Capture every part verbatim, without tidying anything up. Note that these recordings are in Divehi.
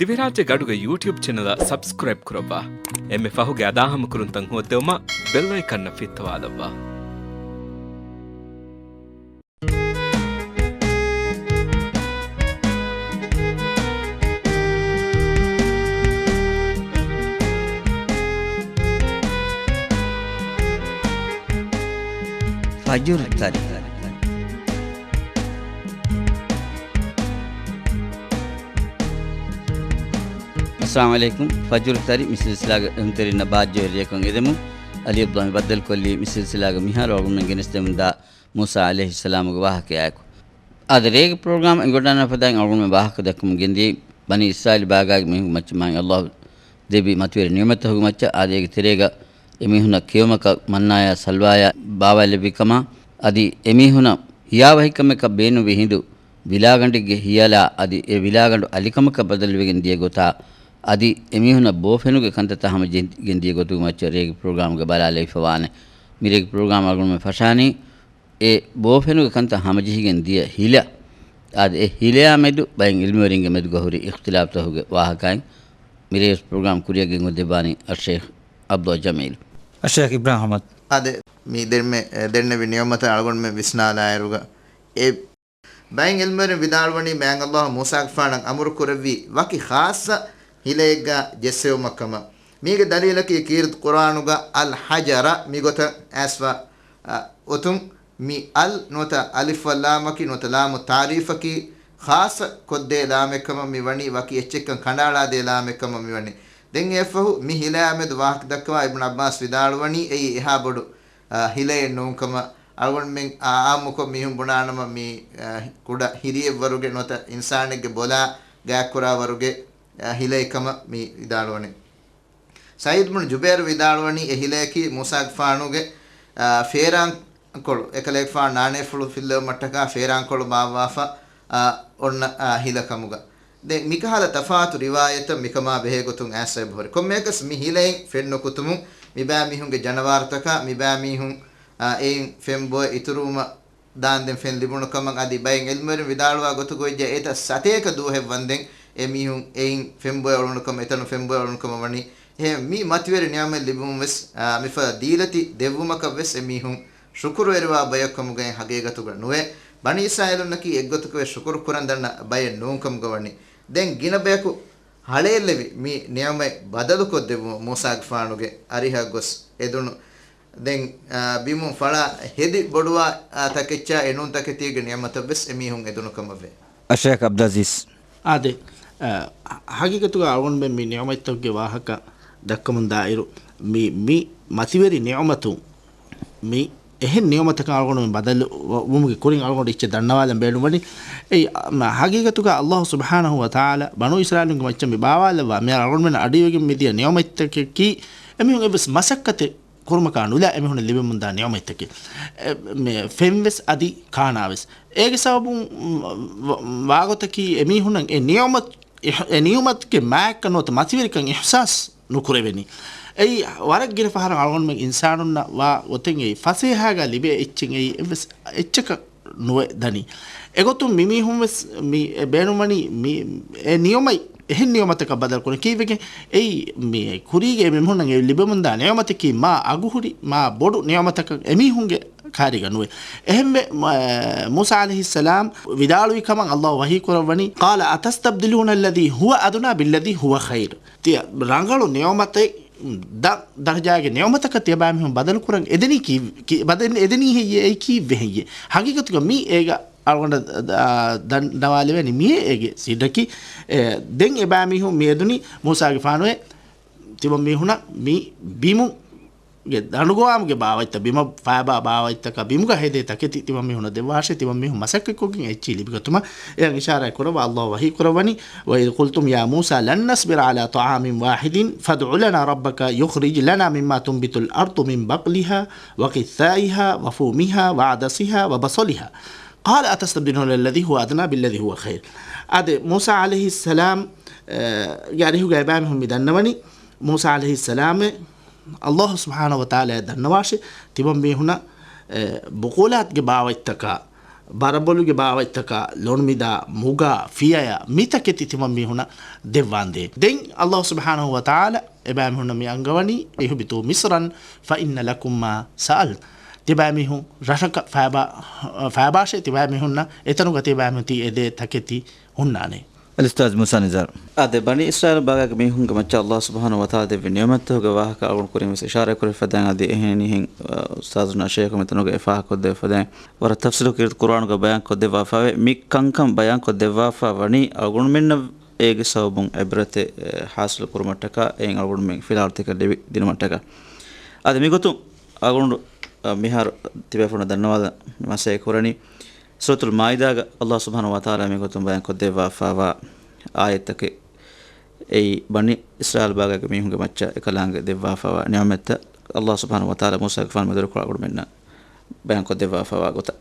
ދިވެހިރާއްޖޭގެ އަޑުގެ ޔޫޓިއުބް ޗެނަލަށް ސަބްސްކްރައިބް ކުރައްވާ. އެންމެ ފަހުގެ އަދާހަމަކުރުންތައް ހޯއްދެވުމަށް ބެލް އައިކަންއަށް ފިއްތަވާލައްވާ. ފަޖުރު ތަރި. އައްސަލާމު ޢަލައިކުމް. ފަޖުރު ތަރި މި ސިލްސިލާގެ އެހުންތެރިންނަށް ބާއްޖަވެރި ރެއަކުން އެދެމުން. އަލީ އަބްދުﷲ މި ބައްދަލުކޮށްލީ މި ސިލްސިލާގެ މިހާރު އަޅުގަނޑުމެން ގެނެސްދެމުންދާ މޫސާ ޢަލައިހިއްސަލާމުގެ ވާހަކަޔާއެކު. އާދެ، ރޭގެ ޕްރޮގްރާމް އެނގިވަޑާން ފަދައިން އަޅުގަނޑުމެން ވާހަކަ ދައްކަމުން ގެންދިޔައީ ބަނީ އިސްރާއީލް ބާގާގެ މީހުން މައްޗަށް މާތް ﷲ ދެއްވި މަތިވެރި ނިޢުމަތްތަކުގެ މައްޗަށް. އާދެ، އޭގެ ތެރޭގަ އެމީހުނަށް ކެއުމަކަށް މަންނާޔާ ސަލްވާޔާ ބާވާލެއްވި ކަމަށް، އަދި އެމީހުނަށް ހިޔާވަހިކަމަކަށް ބޭނުންވި ހިނދު ވިލާގަނޑެއްގެ ހިޔަލާ އަދި އެ ވިލާގަނޑު އަލިކަމަކަށް ބަދަލުވެގެން ދިޔަ ގޮތާ، އަދި އެމީހުންނަށް ބޯފެނުގެ ކަންތައްތައް ހަމަޖެހިގެން ދިޔަ ގޮތުގެ މައްޗަށް ރޭގެ ޕްރޮގްރާމްގަ ބަލާލައިފަވާނެ. މިރޭގެ ޕްރޮގްރާމް އަޅުގަނޑުމެން ފަށާނީ އެ ބޯފެނުގެ ކަންތައް ހަމަޖެހިގެން ދިޔަ ހިލަ. އާދެ، އެ ހިލަޔާ މެދު ބައެއް އިލްމުވެރިންގެ މެދުގަ ހުރި އިޚްތިލާފްތަކުގެ ވާހަކައިން މިރޭވެސް ޕްރޮގްރާމް ކުރިއަށް ގެންގޮސްދެއްވާނީ އައްޝައިޚް އަބްދުﷲ ޖަމީލް. އައްޝައިޚް އިބްރާހިމް އަޙްމަދު. އާދެ، މި ދެންމެ، ދެންނެވި ނިޢުމަތަށް އަޅުގަނޑުމެން ވިސްނާލާއިރުގަ، އެ ބައެއް އިލްމުވެރިން ވިދާޅުވަނީ މާތް ﷲ މޫސާގެފާނަށް އަމުރު ކުރެއްވީ ވަކި ޚާއްޞަ ހިލައެއްގަ ޖެއްސެވުމަށް ކަމަށް. މީގެ ދަލީލަކީ ކީރިތި ޤުރްއާނުގަ އަލް ޙަޖަރަ މިގޮތަށް އައިސްފަ، އަ، އޮތުން މި އަލް ނުވަތަ އަލިފް ވައްލާމަކީ ނުވަތަ ލާމު ތާރީފަކީ ޚާއްޞަ ކޮށްދޭ ލާމެއް ކަމަށް މި ވަނީ، ވަކި އެއްޗެއްކަން ކަނޑައަޅާދޭ ލާމެއް ކަމަށް މި ވަނީ. ދެން އެއަށްފަހު މި ހިލަޔާ މެދު ވާހަކަ ދައްކަވާ އިބްނު ޢައްބާސް ވިދާޅުވަނީ އެއީ އެހާ ބޮޑު، އާ، ހިލައެއް ނޫން ކަމަށް. އަޅުގަނޑުމެން އާ، އާއްމުކޮށް މީހުން ބުނާނަމަ މީ، އާ، ކުޑަ ހިރިއެއްވަރުގެ ނުވަތަ އިންސާނެއްގެ ބޮލާ ގާތްކުރާ ވަރުގެ، އާ، ހިލައެއް ކަމަށް މި ވިދާޅުވަނީ. ސަޢީދު ބުނު ޖުބައިރު ވިދާޅުވަނީ އެ ހިލަޔަކީ މޫސާގެފާނުގެ، އާ، ފޭރާންކޮޅު، އެކަލޭގެފާނު ނާނޭފުޅު ފިއްލެވުމަށްޓަކާ ފޭރާންކޮޅު މާތްވާފަ، އާ، އޮންނަ، އާ، ހިލަ ކަމުގަ. ދެން މިކަހަލަ ތަފާތު ރިވާޔަތަށް މިކަމާ ބެހޭގޮތުން އައިސް އެބަހުރި. ކޮންމެއަކަސް މި ހިލައިން ފެންނުކުތުމުން މިބައިމީހުންގެ ޖަނަވާރުތަކާ މިބައިމީހުން، އާ، އެއިން ފެންބޮއެ އިތުރުވުމަށް ދާންދެން ފެން ލިބުނު ކަމަށް އަދި ބައެއް އިލްމުވެރިން ވިދާޅުވާ ގޮތުގަ ވެއްޖެ އެތައް ސަތޭކަ ދުވަހެއް ވަންދެން އެމީހުން އެއިން ފެންބޮއެ އުޅުނު ކަމަށް، އެތަނު ފެންބޮއެ އުޅުނު ކަމަށް ވަނީ. އެހެން މި މަތިވެރި ނިޢުމަތް ލިބުމުން ވެސް، އާ، މިފަދަ ދީލަތި ދެއްވުމަކަށް ވެސް އެމީހުން ޝުކުރުވެރިވާ ބަޔަކު ކަމުގައި ހަގީގަތުގަ ނުވޭ. ބަނީ އިސްރާއީލުންނަކީ އެއްގޮތަކަށް ވެސް ޝުކުރު ކުރަން ދަންނަ ބައެއް ނޫން ކަމުގަ ވަނީ. ދެން ގިނަ ބަޔަކު ހަޅޭއްލެވި މި ނިޢުމަތް ބަދަލުކޮށްދެއްވުމަށް މޫސާގެފާނުގެ އަރިހަށް ގޮސް އެދުނު ދެން، އާ، ބިމުން ފަޅާ ހެދި ބޮޑުވާ، އާ، ތަކެއްޗާ އެނޫން ތަކެތީގެ ނިޢުމަތަށް ވެސް އެމީހުން އެދުނު ކަމަށްވޭ. އައްޝައިޚް ޢަބްދުލްޢަޒީޒް. އާދެ، އާ، ހަގީގަތުގަ އަޅުގަނޑުމެން މި ނިޢުމަތްތަކުގެ ވާހަކަ ދައްކަމުން ދާއިރު، މި، މި މަތިވެރި ނިޢުމަތުން މި އެހެން ނިޢުމަތަކަށް އަޅުގަނޑުމެން ބަދަލު ވުމުގެ ކުރިން އަޅުގަނޑު އެއްޗެއް ދަންނަވާލަން ބޭނުންވަނީ. އެއީ، މަ، ހަގީގަތުގަ ﷲ ސުބްޙާނަހޫ ވަތަޢާލާ ބަނޫ އިސްރާއީލުންގެ މައްޗަށް މި ބާވާލައްވާ މިހާރު އަޅުގަނޑުމެންނަށް އަޑުއިވިގެން މިދިޔަ ނިޢުމަތްތަކަކީ އެމީހުން އެއްވެސް މަސައްކަތެއް ކުރުމަކާ ނުލާ އެމީހުނަށް ލިބެމުންދާ ނިޢުމަތްތަކެއް. އެ، މެ، ފެން ވެސް އަދި ކާނާ ވެސް. އޭގެ ސަބަބުން، ވ، ވ، ވާގޮތަކީ އެމީހުންނަށް އެ ނިޢުމަތް، އެ، އެ ނިޢުމަތުގެ މާތްކަން ނުވަތަ މަތިވެރިކަން އިޙްސާސް ނުކުރެވެނީ. އެއީ ވަރަށް ގިނަ ފަހަރަށް އަޅުގަނޑުމެން އިންސާނުންނަށް ވާ ގޮތެއް އެއީ ފަސޭހާގަ ލިބޭ އެއްޗެއް އެއީ އެއްވެސް އެއްޗަކަށް ނުވެ ދަނީ. އެގޮތުން މިމީހުން ވެސް މި ބޭނުންވަނީ މި އެ ނިޢުމަތް އެހެން ނިޢުމަތަކަށް ބަދަލު ކުރަން. ކީއްވެގެން އެއީ މި ކުރީގެ އެމީހުންނަށް އެ ލިބެމުންދާ ނިޢުމަތަކީ މާ އަގުހުރި މާ ބޮޑު ނިޢުމަތަކަށް އެމީހުންގެ ކާރީގަ ނުވޭ. އެހެންވެ، މ، މޫސާ ޢަލައިހިއްސަލާމް ވިދާޅުވި ކަމަށް ﷲ ވަޙީ ކުރައްވަނީ، قَالَ أَتَسْتَبْدِلُونَ الَّذِي هُوَ أَدْنَىٰ بِالَّذِي هُوَ خَيْرٌ. ތިޔަ ރަނގަޅު ނިޢުމަތެއް ދަ، ދަރަޖާގެ ނިޢުމަތަކަށް ތިޔަބައިމީހުން ބަދަލުކުރަން އެދެނީ ކީ، ކީ، ބަދަލު އެދެނީ ހެއްޔޭ؟ އެއީ ކީއްވެ ހެއްޔޭ؟ ހަގީގަތުގަ މީ އޭގަ އަޅުގަނޑަށް، އާ، ދަންނަވާލެވޭނީ މިއޭ އޭގެ ސިއްރަކީ. އެ، ދެން އެބައިމީހުން މި އެދުނީ މޫސާގެފާނުއޭ ތިމަންމީހުނަށް މި ބިމު ގެ ދަނޑުގޮވާމުގެ ބާވަތްތައް، ބިމަށް ފައިބާ ބާވަތްތަކާ ބިމުގަ ހެދޭ ތަކެތި ތިމަންމީހުނަށް ދެއްވާށޭ، ތިމަންމީހުން މަސައްކަތްކޮށްގެން އެއްޗިހި ލިބިގަތުމަށް. އެއަށް އިޝާރާތް ކުރައްވާ ﷲ ވަޙީ ކުރައްވަނީ، وَإِذْ قُلْتُمْ يَا مُوسَىٰ لَن نَّصْبِرَ عَلَىٰ طَعَامٍ وَاحِدٍ فَادْعُ لَنَا رَبَّكَ يُخْرِجْ لَنَا مِمَّا تُنْبِتُ الْأَرْضُ مِنْ بَقْلِهَا وَقِثَّائِهَا وَفُومِهَا وَعَدَسِهَا وَبَصَلِهَا قَالَ أَتَسْتَبْدِلُونَ الَّذِي هُوَ أَدْنَىٰ بِالَّذِي هُوَ خَيْرٌ. އާދެ، މޫސާ ޢަލައިހިއްސަލާމް، އަ، ގެ އަރިހުގަ އެބައިމީހުން މި ދަންނަވަނީ، މޫސާ ޢަލައިހިއްސަލާމެ ﷲ ސުބްޙާނަހޫ ވަތަޢާލާ ދަންނަވާށޭ، ތިމަންމީހުނަށް، އެ، ބުކޫލާތުގެ ބާވަތްތަކާ، ބަރަބޮލުގެ ބާވަތްތަކާ، ލޮނުމިދާ، މުގާ، ފިޔަޔާ، މިތަކެތި ތިމަންމީހުނަށް ދެއްވާނދޭ. ދެން ﷲ ސުބްޙާނަހޫ ވަތަޢާލާ އެބައިމީހުންނަށް މި އަންގަވަނީ، اهبطوا مصرا فإن لكم ما سألتم. ތިބައިމީހުން ރަށަކަށް ފައިބާ-، ފައިބާށޭ، ތިބައިމީހުންނަށް އެތަނުގަ ތިބައިމީހުން ތި އެދޭ ތަކެތި ހުންނާނެ. އަލްއުސްތާޛް މޫސާ ނިޒާރު. އާދެ، ބަނީ އިސްރާއީލް ބާގާގެ މީހުންގެ މައްޗަށް ﷲ ސުބްޙާނަހޫ ވަތަޢާލާ ދެއްވި ނިޢުމަތްތަކުގެ ވާހަކަ އަޅުގަނޑު ކުރިން ވެސް އިޝާރާތް ކުރެވިފަ ދާން. އަދި އެހެނިހެން، އާ، އުސްތާޛުންނާ ޝޭޚު މިތަނުގަ އެ ފާހަގަކޮށްދެވިފަ ދާން. ވަރަށް ތަފްސީލު ކީރިތި ޤުރުއާނުގަ ބަޔާންކޮށްދެއްވާފައިވޭ. މި ކަންކަން ބަޔާންކޮށްދެއްވާފަ ވަނީ އަޅުގަނޑުމެންނަށް އޭގެ ސަބަބުން ޢިބްރަތެއް، އެ، ޙާޞިލު ކުރުމަށްޓަކާ، އެއިން އަޅުގަނޑުމެން ފިލާވަޅުތަކެއް ލިބި ދިނުމަށްޓަކާ. އަދި މިގޮތުން އަޅުގަނޑު، އަ، މިހާރު ތިބޭފުޅުންނަށް ދަންނަވާލަން މަސައްކަތް ކުރަނީ، ސޫރަތުލް މާއިދާގަ ﷲ ސުބްޙާނަހޫ ވަތަޢާލާ މިގޮތުން ބަޔާންކޮށްދެއްވާފައިވާ އާޔަތްތަކެއް، އެއީ ބަނީ އިސްރާއީލް ބާގާގެ މީހުންގެ މައްޗަށް އެކަލާނގެ ދެއްވާފައިވާ ނިޢުމަތްތައް، ﷲ ސުބްޙާނަހޫ ވަތަޢާލާ މޫސާގެފާނު މެދުވެރިކޮށް އަޅުގަނޑުމެންނަށް ބަޔާންކޮށްދެއްވާފައިވާ ގޮތަށް.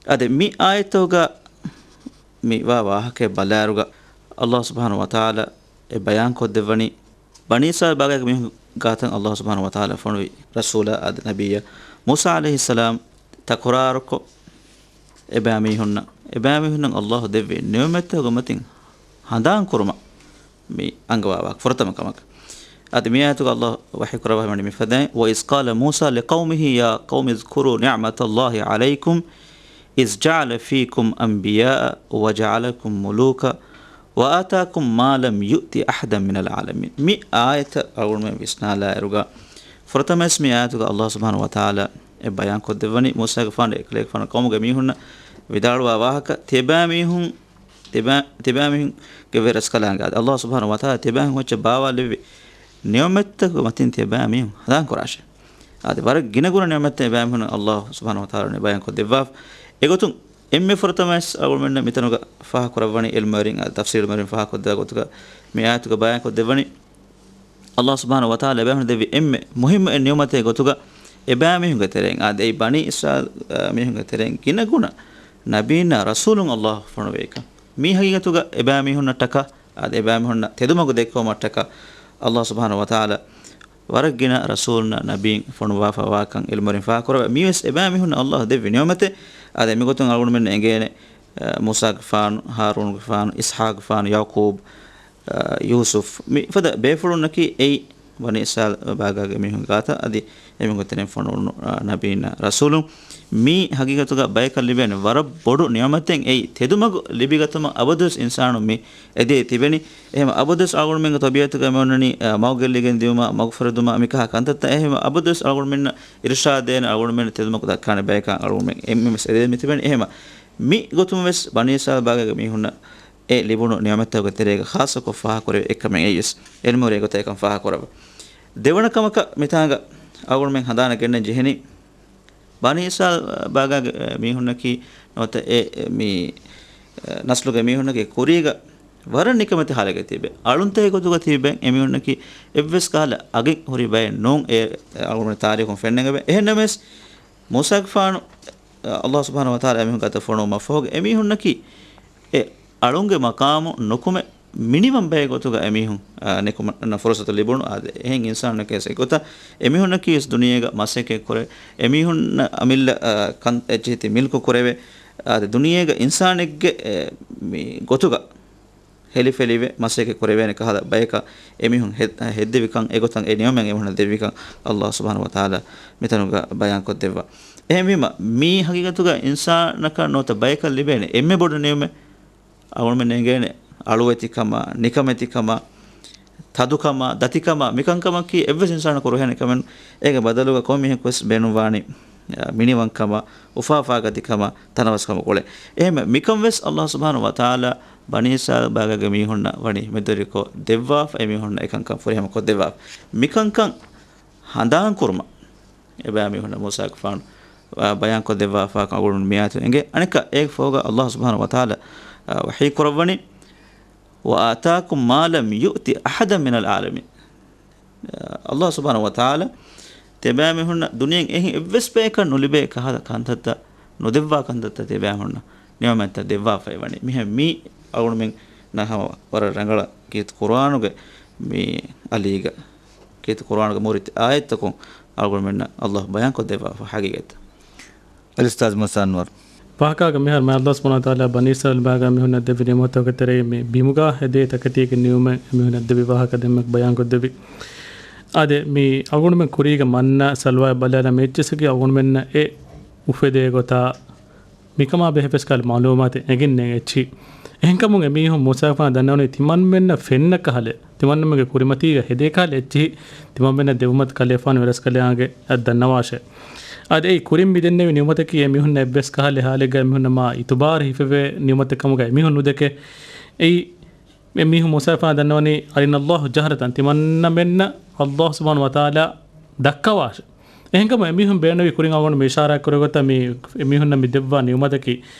އަދި މި އާޔަތުގަ މި ވާ ވާހަކައެއް ބަލާއިރުގަ، ﷲ ސުބްޙާނަހޫ ވަތަޢާލާ އެ ބަޔާންކޮށްދެއްވަނީ، ބަނީ އިސްރާއީލް ބާގާގެ މީހުން ގާތަށް ﷲ ސުބްޙާނަހޫ ވަތަޢާލާ ފޮނުވި ރަސޫލާ އަދި ނަބިއްޔާ މޫސާ ޢަލައިހިއްސަލާމް ތަކުރާރުކޮށް، އެބައިމީހުންނަށް، އެބައިމީހުންނަށް ﷲ ދެއްވި ނިޢުމަތްތަކުގެ މަތިން ހަނދާން ކުރުމަށް މި އަންގަވާ ވާހަކަ ފުރަތަމަ ކަމަކަށް. އަދި މި އާޔަތުގަ ﷲ ވަޙީ ކުރައްވާފައިވަނީ މިފަދައިން، وإذ قال موسى لقومه يا قوم اذكروا نعمة الله عليكم إذ جعل فيكم أنبياء وجعلكم ملوكا وآتاكم ما لم يؤت أحدا من العالمين. މި އާޔަތަށް އަޅުގަނޑުމެން ވިސްނާލާއިރުގަ، ފުރަތަމަވެސް މި އާޔަތުގަ ﷲ ސުބްޙާނަހޫ ވަތަޢާލާ އެ ބަޔާންކޮށްދެއްވަނީ، މޫސާގެފާނު އެކަލޭގެފާނު ޤައުމުގެ މީހުންނަށް ވިދާޅުވާ ވާހަކަ، ތިޔަބައިމީހުން، ތިބަ-، ތިބައިމީހުންގެ ވެރި ރަސްކަލާނގެ އާދެ، ﷲ ސުބްޙާނަހޫ ވަތަޢާލާ ތިޔަބައިމީހުން އެއްޗެއް ބާވާލެއްވި ނިޢުމަތްތަކުގެ މަތިން ތިޔަބައިމީހުން ހަނދާން ކުރާށޭ. އާދެ، ވަރަށް ގިނަ ގުނަ ނިޢުމަތްތައް އެބައިމީހުން ﷲ ސުބްޙާނަހޫ ވަތަޢާލާ ބަޔާންކޮށްދެއްވާފަ. އެގޮތުން އެންމެ ފުރަތަމަވެސް އަޅުގަނޑުމެންނަށް މިތަނުގަ ފާހަގަކުރައްވަނީ ޢިލްމުވެރިން، އަދި ތަފްސީރުވެރިން ފާހަގަކޮށްދޭ ގޮތުގަ މި އާޔަތުގަ ބަޔާންކޮށްދެއްވަނީ، ﷲ ސުބްޙާނަހޫ ވަތަޢާލާ އެބައިމީހުން ދެއްވި އެންމެ މުހިއްމު އެއް ނިޢުމަތެއް ގޮތުގަ އެބައިމީހުންގެ ތެރެއިން، އާދެ، އެއީ ބަނީ އިސްރާއީލް، އާ، މީހުންގެ ތެރެއިން ގިނަ ގުނަ ނަބީންނާ ރަސޫލުން ﷲ ފޮނުވި ކަން. މީ ހަގީގަތުގަ އެބައިމީހުންނަށްޓަކާ، އާދެ، އެބައިމީހުންނަށް ތެދުމަގު ދެއްކުމަށްޓަކާ ﷲ ސުބްޙާނަހޫ ވަތަޢާލާ ވަރަށް ގިނަ ރަސޫލުންނާ ނަބީން ފޮނުވާފައިވާކަން ޢިލްމުވެރިން ފާހަގަކުރައްވާ. މީވެސް އެބައިމީހުން ﷲ ދެއްވި ނިޢުމަތެއް. އާދެ، މިގޮތުން އަޅުގަނޑުމެން އެނގޭނެ، އަ، މޫސާގެފާނު، ހާރޫނުގެފާނު، އިސްޙާޤުގެފާނު، ޔޫސުފް، މި ފަދަ ބޭފުޅުންނަކީ އެއީ ބަނީ އިސްރާއީލް ބާގާގެ މީހުން ގާތަށް އަދި އެމީހުންގެ ތެރެއިން ފޮނުވުނު، އަ، ނަބީންނާ ރަސޫލުން. މީ ހަގީގަތުގަ ބަޔަކަށް ލިބޭނެ ވަރަށް ބޮޑު ނިޢުމަތެއް. އެއީ ތެދުމަގު ލިބިގަތުމަށް އަބަދުވެސް އިންސާނުން މި އެދޭ ތިބެނީ. އެހެމަ އަބަދުވެސް އަޅުގަނޑުމެންގެ ޠަބީޢަތުގަ މި އޮންނަނީ، އަ، މަގު ގެއްލިގެން ދިއުމާ، މަގު ފުރެދުމާ، މިކަހަލަ ކަންތައްތައް. އެހެމަ އަބަދުވެސް އަޅުގަނޑުމެންނަށް އިރުޝާދު ދޭނެ، އަޅުގަނޑުމެންނަށް ތެދުމަގު ދައްކާނެ ބަޔަކަށް އަޅުގަނޑުމެން އެންމެންވެސް އެދެމި ތިބެނީ. އެހެމަ މި ގޮތުން ވެސް ބަނީ އިސްރާއީލް ބާގާގެ މީހުންނަށް އެ ލިބުނު ނިޢުމަތްތަކުގެ ތެރޭގަ ޚާއްޞަކޮށް ފާހަގަކުރެވޭ އެއްކަމެއް އެއީވެސް ޢިލްމުވެރިން އެގޮތަށް އެކަން ފާހަގަކުރައްވާ. ދެވަނަ ކަމަކަށް މިތާނގަ އަޅުގަނޑުމެން ހަނދާނަށް ގެންނަން ޖެހެނީ، ބަނީ އިސްރާއީލް ބާގާގެ މީހުންނަކީ ނުވަތަ އެ، އެ، މި، އެ، ނަސްލުގެ މީހުންނަކީ ކުރީގަ ވަރަށް ނިކަމެތި ހާލެއްގަ ތިބޭ. އަޅުންތަކެއް ގޮތުގަ ތިބެ އެމީހުންނަކީ އެއްވެސް ކަހަލަ އަގެއް ހުރި ބައެއް ނޫން. އެ އަޅުގަނޑު ތާރީޚުން ފެންނަން އެބަ. އެހެންނަމަވެސް، މޫސާގެފާނު، އަ، ﷲ ސުބްޙާނަހޫ ވަތަޢާލާ އެމީހުން ގާތަށް ފޮނުވުމަށް ފަހުގަ އެމީހުންނަކީ އެ އަޅުންގެ މަޤާމު ނުކުމެ މިނިވަން ބައެއް ގޮތުގަ އެމީހުން، އަ، ނިކުމަން ފުރުޞަތު ލިބުނު. އާދެ، އެހެން އިންސާނުންނަކީ އެގޮތަށް އެމީހުންނަކީ ވެސް ދުނިޔޭގަ މަސައްކަތް ކުރެ، އެމީހުންނަށް އަމިއްލަ، އަ، ކަން އެއްޗިހިތި މިލްކު ކުރެވޭ. އާދެ، ދުނިޔޭގަ އިންސާނެއްގެ، އެ، މި ގޮތުގަ ހެލިފެލިވެ މަސައްކަތް ކުރެވޭނެ ކަހަލަ ބަޔަކަށް އެމީހުން ހެ-، ހެއްދެވިކަން އެގޮތަށް އެ ނިޢުމަތް އެމީހުންނަށް ދެއްވިކަން ﷲ ސުބްޙާނަހޫ ވަތަޢާލާ މިތަނުގަ ބަޔާންކޮށްދެއްވާ. އެހެންވީމަ، މީ ހަގީގަތުގަ އިންސާނަކަށް ނުވަތަ ބަޔަކަށް ލިބޭނެ އެންމެ ބޮޑު ނިޢުމަތް އަޅުގަނޑުމެން އެނގޭނެ އަޅުވެތިކަމާ، ނިކަމެތިކަމާ، ތަދުކަމާ، ދަތިކަމާ، މިކަންކަމަކީ އެއްވެސް އިންސާނަކު ކުރެވޭނެ ކަމެއް. އޭގެ ބަދަލުގަ ކޮންމެ މީހަކު ވެސް ބޭނުންވާނީ، އަ، މިނިވަންކަމާ، އުފާ އުފާގަތިކަމާ، ތަނަވަސްކަމުގެ އުޅޭ. އެހެން މިކަން ވެސް ﷲ ސުބްޙާނަހޫ ވަތަޢާލާ ބަނީ އިސްރާއީލް ބާގާގެ މީހުންނަށް ވަނީ މެދުވެރިކޮށް ދެއްވާފަ، އެމީހުންނަށް އެކަންކަން ފުރިހަމަކޮށް ދެއްވާފަ. މިކަންކަން ހަނދާން ކުރުމަށް އެބައިމީހުންނަށް މޫސާގެފާނު، އާ، ބަޔާންކޮށްދެއްވާފާކަން އަޅުގަނޑު މިއާޔަތުން އެނގޭ. އަނެއްކާ އޭގެ ފަހުގަ ﷲ ސުބްޙާނަހޫ ވަތަޢާލާ، އާ، ވަޙީ ކުރައްވަނީ، وآتاكم ما لم يؤت أحدا من العالمين. ﷲ ސުބްޙާނަހޫ ވަތަޢާލާ ތިޔަބައިމީހުންނަށް ދުނިޔެއިން އެހެން އެއްވެސް ބަޔަކަށް ނުލިބޭ ކަހަލަ ކަންތައްތައް، ނުދެއްވާ ކަންތައްތައް ތިޔަބައިމީހުންނަށް ނިޢުމަތްތައް ދެއްވާފައި ވަނީ. މިހެން މީ އަޅުގަނޑުމެންނަށް ހަމަ ވަރަށް ރަނގަޅަށް ކީރިތި ޤުރުއާނުގެ މި އަލީގަ، ކީރިތި ޤުރުއާނުގެ މުރިތި އާޔަތްތަކުން އަޅުގަނޑުމެންނަށް ﷲ ބަޔާންކޮށްދެއްވާފަ ހަގީގަތްތައް. އަލްއުސްތާޛް މޫސާ އަންވަރު. ވާހަކާގެ މިހާރު މާތް ﷲ ސުބްޙާނަހޫ ވަތަޢާލާ ބަނީ އިސްރާއީލް ބާގާ މީހުންނަށް ދެއްވި ނިޢުމަތްތަކުގެ ތެރެއިން މި ބިމުގާ ހެދޭ ތަކެތީގެ ނިޢުމަތް އެމީހުންނަށް ދެއްވި ވާހަކަ ދެންމެ ބަޔާންކޮށްދެއްވި. އާދެ، މި އަޅުގަނޑުމެން ކުރީގެ މަންނަ ސަލުވާއެއް ބަލާލަމާ އެއްޗިއްސަކީ އަޅުގަނޑުމެންނަށް އެ އުފެދޭ ގޮތާ މިކަމާ ބެހޭ ފެސްކަހަލަ މަޢުލޫމާތެއް އެނގެންނޭ އެއްޗިހި. އެހެންކަމުން އެމީހުން މޫސާގެފާނަށް ދަންނަވަނީ ތިމަންމެންނަށް ފެންނަ ކަހަލަ، ތިމަންމެންގެ ކުރިމަތީގަ ހެދޭ ކަހަލަ އެއްޗިހި ތިމަންމެންނަށް ދެވުމަށް ކަލޭގެފާނު އެރަސްކަލާނގެ އަށް ދަންނަވާށޭ. އާދެ، އެއީ ކުރިން މި ދެންނެވި ނިޢުމަތަކީ އެމީހުންނަށް އެއްވެސް ކަހަލަ ހާލެއްގަ އެމީހުންނަށް މާ އިތުބާރު ހިފެވޭ ނިޢުމަތެއް ކަމުގަ އެމީހުން ނުދެކެ. އެއީ އެމީހުން މޫސާގެފާނަށް ދަންނަވަނީ، أرنا الله جهرة، ތިމަންނަމެންނަށް ﷲ ސުބްޙާނަހޫ ވަތަޢާލާ ދައްކަވާށޭ. އެހެންކަމުން އެމީހުން ބޭނުންވީ ކުރިން އަޅުގަނޑު މި އިޝާރާތް ކުރެއްވި ގޮތަށް މި އެމީހުންނަށް މި ދެއްވާ ނިޢުމަތަކީ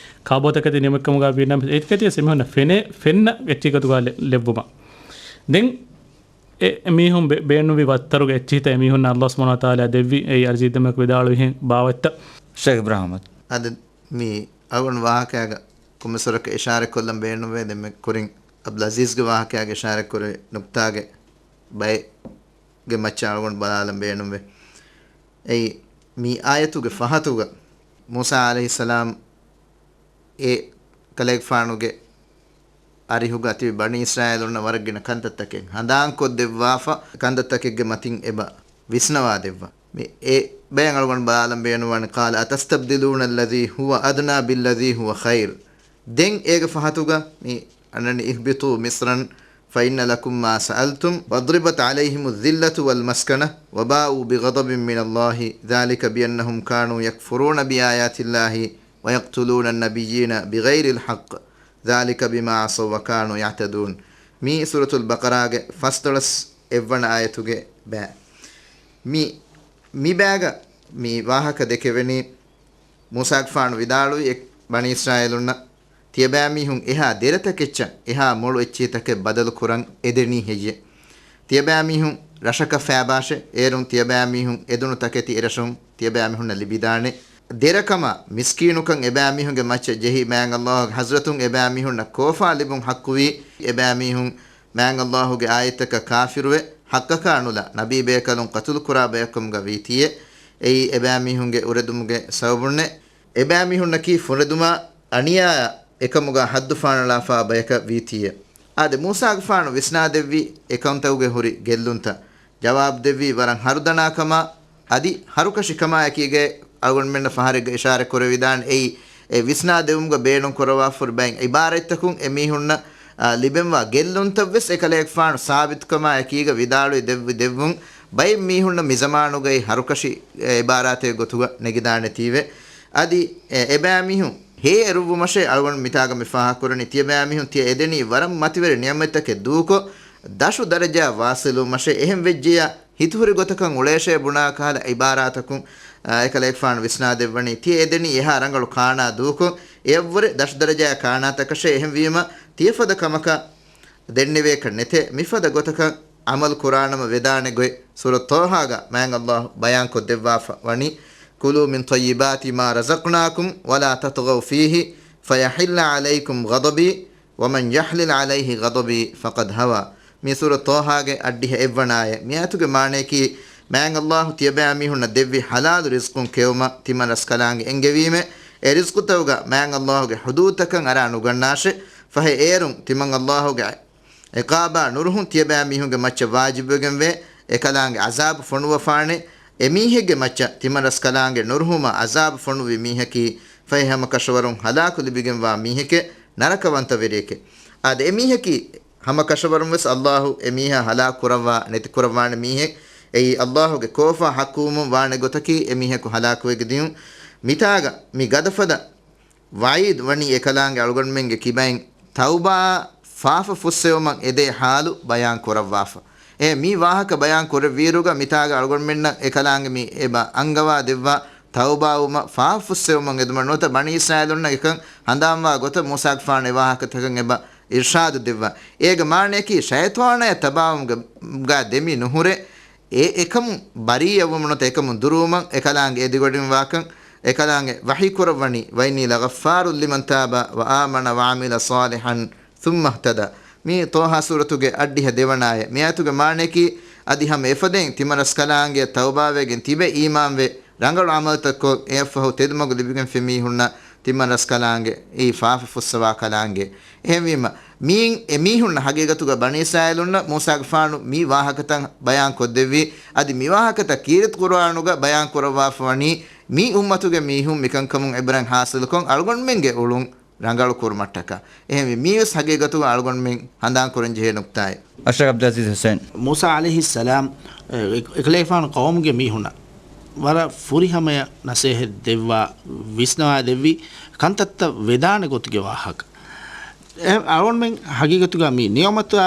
ކާބޯތަކެތި ނިޢުމަތްކަމުގަ ވީނަމަ، އެތަކެތިވެސް އެމީހުންނަށް ފެނޭ، ފެންނަ އެއްޗިހި ގޮތުގަ ލެ-، ލެއްވުމަށް. ދެން އެ އެމީހުން ބޭ-، ބޭނުންވި ވައްތަރުގެ އެއްޗިހިތައް އެމީހުންނަށް ﷲ ސުބްޙާނަހޫ ވަތަޢާލާ ދެއްވި. އެއީ އަރިޒީ ދެމަކު ވިދާޅުވިހެން ބާވަތްތައް. ޝޭޚް އިބްރާހިމް. އަދި މި އަޅުގަނޑު ވާހަކައިގަ ކޮންމެސްވަރަކަށް އިޝާރަތްކޮށްލަން ބޭނުންވޭ. ދެންމެ ކުރިން ޢަބްދުލް ޢަޒީޒްގެ ވާހަކައިގަ އިޝާރަތްކުރި ނުކްތާގެ ބައެއްގެ މައްޗަށް އަޅުގަނޑު ބަލާލަން ބޭނުންވޭ. އެއީ މި އާޔަތުގެ ފަހަތުގަ މޫސާ ޢަލައިހިއްސަލާމް އެ ކަލޭގެފާނުގެ އަރިހުގަ ތިބި ބަނީ އިސްރާއީލުންނަށް ވަރަށް ގިނަ ކަންތައްތަކެއް ހަނދާންކޮށްދެއްވާފަ، ކަންތައްތަކެއްގެ މަތިން އެބަ ވިސްނަވާދެއްވާ. މި އެ ބަޔަށް އަޅުގަނޑު ބަލާލަން ބޭނުންވާނެ. قال أتستبدلون الذي هو أدنى بالذي هو خير. ދެން އޭގެ ފަހަތުގަ މި އަންނަނީ اهبطوا مصرا فإن لكم ما سألتم وضربت عليهم الذلة والمسكنة وباءوا بغضب من الله ذلك بأنهم كانوا يكفرون بآيات الله ويقتلون النبيين بغير الحق ذلك بما عصوا وكانوا يعتدون. މީ ސޫރަތުލް ބަޤަރާގެ ފަސްދޮޅަސް އެއްވަނަ އާޔަތުގެ ބައި. މި، މި ބައިގަ މި ވާހަކަ ދެކެވެނީ، މޫސާގެފާނު ވިދާޅުވި އެ ބަނީ އިސްރާއީލުންނަށް ތިޔަބައިމީހުން އެހާ ދެރަތަކެއްޗަށް އެހާ މޮޅު އެއްޗިހިތަކެއް ބަދަލު ކުރަން އެދެނީ ހެއްޔޭ؟ ތިޔަބައިމީހުން ރަށަކަށް ފައިބާށޭ، އޭރުން ތިޔަބައިމީހުން އެދުނު ތަކެތި އެރަށުން ތިޔަބައިމީހުންނަށް ލިބިދާނެ. ދެރަކަމާ މިސްކީނުކަން އެބައިމީހުންގެ މައްޗަށް ޖެހި، މާތް ﷲ ގެ ޙަޟްރަތުން އެބައިމީހުންނަށް ކޯފާ ލިބުން ޙައްޤުވީ، އެބައިމީހުން މާތް ﷲ ގެ އާޔަތްތަކަށް ކާފިރުވެ، ޙައްޤަކާ ނުލާ، ނަބީބޭކަލުން ޤަތުލުކުރާ ބަޔަކު ކަމުގަ ވީތީއޭ. އެއީ އެބައިމީހުންގެ އުރެދުމުގެ ސަބަބުންނޭ. އެބައިމީހުންނަކީ ފުނެދުމާ އަނިޔާއާ އެކަމުގަ ޙައްދު ފާނަޅާފާ ބަޔަކަށް ވީތީއޭ. އާދެ، މޫސާގެފާނު ވިސްނާދެއްވި އެކަންތަކުގެ ހުރި ގެއްލުންތައް ޖަވާބު ދެއްވީ ވަރަށް ހަރުދަނާ ކަމާ، އަދި ހަރުކަށި ކަމާއެކީގައި އަޅުގަނޑުމެންނަށް ފަހަރެއްގަ އިޝާރަތް ކުރެވިދާނެ. އެއީ، އެ ވިސްނާ ދެވުމުގަ ބޭނުން ކުރައްވާފަ ހުރި ބައެއް އިބާރަތްތަކުން އެމީހުންނަށް، އާ، ލިބެންވާ ގެއްލުންތައް ވެސް އެކަލޭގެފާނު ސާބިތުކަމާ އެކީގަ ވިދާޅުވި ދެއްވި ދެއްވުން ބައެއް މީހުންނަށް މިޒަމާނުގައި ހަރުކަށި، އެ، އިބާރާތެއް ގޮތުގަ ނެގިދާނެތީވެ. އަދި، އެ، އެބައިމީހުން ހޭ އެރުއްވުމަށޭ އަޅުގަނޑު މިތާގަ މި ފާހަގަކުރަނީ. ތިޔަބައިމީހުން ތިޔަ އެދެނީ ވަރަށް މަތިވެރި ނިޢުމަތްތަކެއް ދޫކޮށް، ދަށު ދަރަޖައަށް ވާސިލުވުމަށޭ. އެހެން ވެއްޖިއްޔާ، ހިތުހުރި ގޮތަކަށް އުޅޭށޭ ބުނާ ކަހަލަ އިބާރާތަކުން، އާ، އެކަލޭގެފާނު ވިސްނާދެއްވަނީ. ތިޔަ އެދެނީ އެހާ ރަނގަޅު ކާނާ ދޫކޮށް، އެއަށްވުރެ ދަށު ދަރަޖައާ ކާނާތަކަށޭ. އެހެންވީމަ، ތިޔަފަދަ ކަމަކަށް ދެންނެވޭކަށް ނެތޭ. މިފަދަ ގޮތަކަށް ޢަމަލު ކުރާނަމަ ވެދާނެ ގޮތް ސޫރަތު ޠާހާގަ މާތް ﷲ ބަޔާންކޮށްދެއްވާފަ ވަނީ، كلوا من طيبات ما رزقناكم ولا تطغوا فيه فيحل عليكم غضبي ومن يحلل عليه غضبي فقد هوى. މި ސޫރަތު ޠާހާގެ އަށްޑިހަ އެއްވަނަ އާޔަތް. މި އާޔަތުގެ މާނަޔަކީ، މާތް ﷲ ތިޔަބައިމީހުންނަށް ދެއްވި ޙަލާލު ރިޒްޤުން ކެއުމަށް ތިމަން ރަސްކަލާނގެ އެންގެވީމޭ. އެ ރިޒްޤުތަކުގަ މާތް ﷲ ގެ ޙުދޫދުތަކަށް އަރާ ނުގަންނާށޭ. ފަހެ އޭރުން ތިމަން ﷲ ގެ ޢިޤާބާ ނުރުހުން ތިޔަބައިމީހުންގެ މައްޗަށް ވާޖިބުވެގެންވޭ. އެކަލާނގެ ޢަޒާބު ފޮނުވަފާނެ. އެމީހެއްގެ މައްޗަށް ތިމަން ރަސްކަލާނގެ ނުރުހުމާ ޢަޒާބު ފޮނުއްވި މީހަކީ، ފަހެ ހަމަކަށަވަރުން ހަލާކު ލިބިގެންވާ މީހެކޭ، ނަރަކަވަންތަވެރިއެކޭ. އާދެ، އެމީހަކީ ހަމަކަށަވަރުން ވެސް ﷲ އެމީހާ ހަލާކު ކުރައްވާ ނެތި ކުރައްވާނެ މީހެއް. އެއީ ﷲ ގެ ކޯފާ ޙައްޤުވުމުން ވާނެ ގޮތަކީ އެމީހަކު ހަލާކުވެގެ ދިޔުން. މިތާގަ މި ގަދަފަދަ ވަޢީދު ވަނީ އެކަލާނގެ އަޅުގަނޑުމެންގެ ކިބައިން ތައުބާ ފާފަ ފުއްސެވުމަށް އެދޭ ޙާލު ބަޔާން ކުރައްވާފަ. އެ މި ވާހަކަ ބަޔާން ކުރެއްވިއިރުގަ މިތާގަ އަޅުގަނޑުމެންނަށް އެކަލާނގެ މި އެބަ އަންގަވާ ދެއްވާ ތައުބާވުމަށް ފާފަ ފުއްސެވުމަށް އެދުމަށް ނުވަތަ ބަނީ އިސްރާއީލުންނަށް އެކަން ހަނދާންވާ ގޮތަށް މޫސާގެފާނު އެ ވާހަކަތަކަށް އެބަ އިރްޝާދު ދެއްވާ. އޭގެ މާނަޔަކީ ޝައިޠާނާއަށް ތަބާވުމުގެ ގާ ދެމި ނުހުރެ އެ އެކަމުން ބަރީއަށްވުމަށް ނުވަތަ އެކަމުން ދުރުވުމަށް އެކަލާނގެ އެދިގޮޑިން ވާކަން އެކަލާނގެ ވަޙީ ކުރައްވަނީ، وإني لغفار لمن تاب وآمن وعمل صالحا ثم اهتدى. މި ޠާހާ ސޫރަތުގެ އަށްޑިހަ ދެވަނަ އާޔަތް. މި އާޔަތުގެ މާނަޔަކީ، އަދި ހަމަ އެފަދައިން ތިމަން ރަސްކަލާނގެ ތައުބާވެގެން ތިބެ އީމާންވެ، ރަނގަޅު ޢަމަލުތައް ކޮށް، އެއަށްފަހު ތެދުމަގު ލިބިގެންފި މީހުންނަށް ތިމަން ރަސްކަލާނގެ، އެއީ ފާފަ ފުއްސަވާ ކަލާނގެ. އެހެންވީމަ، މީން އެމީހުންނަށް ހަގީގަތުގަ ބަނީ އިސްރާއީލުންނަށް މޫސާގެފާނު މި ވާހަކަތައް ބަޔާން ކޮށްދެއްވީ، އަދި މި ވާހަކަތައް ކީރިތި ޤުރުއާނުގަ ބަޔާން ކުރައްވާފަ ވަނީ، މި އުއްމަތުގެ މީހުން މިކަންކަމުން އިބްރަތް ހާސިލުކޮށް، އަޅުގަނޑުމެންގެ އުޅުން ރަނގަޅު ކުރުމަށްޓަކާ. އެހެންވެ، މީވެސް ހަގީގަތުގަ އަޅުގަނޑުމެން ހަނދާން ކުރަން ޖެހޭ ނުކްތާއެއް. އަޝްރަފް ޢަބްދުލް ޢަޒީޒް ޙުސައިން. މޫސާ ޢަލައިހިއްސަލާމް، އެ، އެކަލޭގެފާނު ޤައުމުގެ މީހުންނަށް ވަރަށް ފުރިހަމަޔަށް ނަސޭހަތް ދެއްވާ، ވިސްނަވާ ދެއްވި ކަންތައްތައް ވެދާނެ ގޮތުގެ ވާހަކަ. އެ، އަޅުގަނޑުމެން ހަގީގަތުގަ މި ނިޢުމަތާ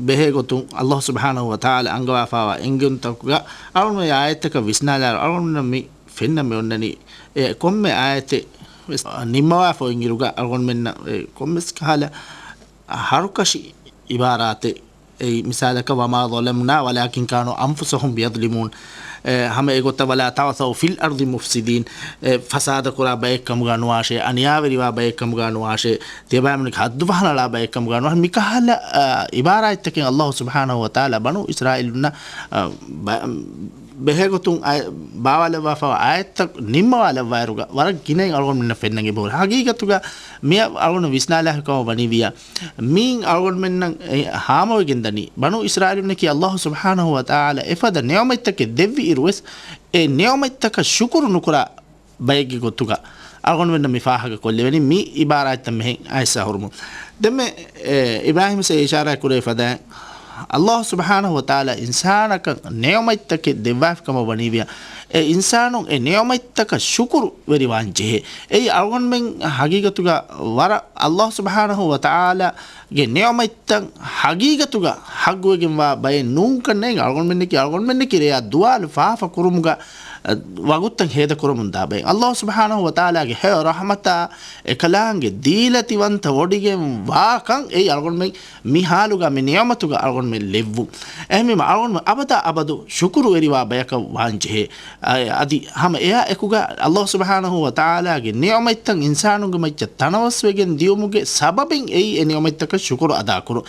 ބެހޭ ގޮތުން އައްލާހު ސުބްޙާނަހު ވަ ތަޢާލާ އަންގަވާފައިވާ އެންގެވުންތަކުގަ އަޅުގަނޑުމެން އާޔަތްތަކަށް ވިސްނާލާއިރު އަޅުގަނޑުމެންނަށް މި ފެންނަން މި އޮންނަނީ، އެ ކޮންމެ އާޔަތެއް ވެސް ނިންމަވާފަ އޮތް އިރުގަ އަޅުގަނޑުމެންނަށް އެ ކޮންމެސް ކަހަލަ ހަރުކަށި އިބާރާތެއް. އެއީ މިސާލަކަށް، وما ظلمنا ولكن كانوا أنفسهم يظلمون. އެ، ހަމަ އެގޮތަށް، ولا تعثوا في الأرض مفسدين. އެ، ފަސާދަ ކުރާ ބައެއް ކަމުގަ ނުވާށޭ، އަނިޔާވެރިވާ ބައެއް ކަމުގަ ނުވާށޭ، ތިޔަބައިމީހުންގެ ޙައްދު ފަހަނަޅާ ބައެއް ކަމުގަ ނުވާށޭ. މިކަހަލަ، އަ، އިބާރާތްތަކެއް އައްލާހު ސުބްޙާނަހު ވަ ތަޢާލާ ބަނޫ އިސްރާއީލުންނަށް، އަ، ބަ-، ބެހޭގޮތުން އައި-، ބާވާލައްވާފައިވާ އާޔަތްތައް ނިންމަވާލައްވާއިރުގަ ވަރަށް ގިނައިން އަޅުގަނޑުމެންނަށް ފެންނަން އެބަހުރި. ހަގީގަތުގަ މިއަށް އަޅުގަނޑު ވިސްނާލާފި ކަމަށް ވަނީވިޔާ، މީން އަޅުގަނޑުމެންނަށް އެ ހާމަވެގެން ދަނީ، ބަނޫ އިސްރާއީލުންނަކީ އައްލާހު ސުބްޙާނަހު ވަ ތަޢާލާ އެފަދަ ނިޢުމަތްތަކެއް ދެއްވި އިރުވެސް، އެ ނިޢުމަތްތަކަށް ޝުކުރު ނުކުރާ ބައެއްގެ ގޮތުގަ އަޅުގަނޑުމެންނަށް މި ފާހަގަ ކޮށްލެވެނީ. މި އިބާރާތްތައް މިހެން އައިސް އަހުރުމުން. ދެންމެ، އެ، އިބްރާހީމް ސައި އިޝާރާތް ކުރެވި ފަދައިން، އައްލާހު ސުބްޙާނަހު ވަ ތަޢާލާ އިންސާނަކަށް ނިޢުމަތްތަކެއް ދެއްވާފި ކަމަށް ވަނީވިޔާ، އެ އިންސާނުން އެ ނިޢުމަތްތަކަށް ޝުކުރު ވެރިވާން ޖެހޭ. އެއީ އަޅުގަނޑުމެން ހަގީގަތުގަ ވަރަށް އައްލާހު ސުބްޙާނަހު ވަ ތަޢާލާގެ ނިޢުމަތްތައް ހަގީގަތުގަ ޙައްޤުވެގެންވާ ބައެއް ނޫންކަން ނޭނގެ. އަޅުގަނޑުމެންނަކީ އަޅުގަނޑުމެންނަކީ ރެޔާ ދުވާލު ފާފަ ކުރުމުގަ، އަ، ވަގުތުތައް ހޭދަކުރަމުން ދާ ބައެއް. އައްލާހު ސުބްޙާނަހު ވަ ތަޢާލާގެ ހެޔޮ ރަޙްމަތާ އެކަލާނގެ ދީލަތިވަންތަ ވޮޑިގެން ވާކަން އެއީ އަޅުގަނޑުމެން މި ޙާލުގަ މި ނިޢުމަތުގަ އަޅުގަނޑުމެން ލެއްވުން. އެހެންވީމަ އަޅުގަނޑުމެން އަބަދާ އަބަދު ޝުކުރު ވެރިވާ ބަޔަކަށް ވާން ޖެހޭ. އަ-، އަދި ހަމަ އެއާ އެކުގަ އައްލާހު ސުބްޙާނަހު ވަ ތަޢާލާގެ ނިޢުމަތްތައް އިންސާނުންގެ މައްޗަށް ތަނަވަސްވެގެން ދިޔުމުގެ ސަބަބެއް އެއީ އެ ނިޢުމަތްތަކަށް ޝުކުރު އަދާކުރުން.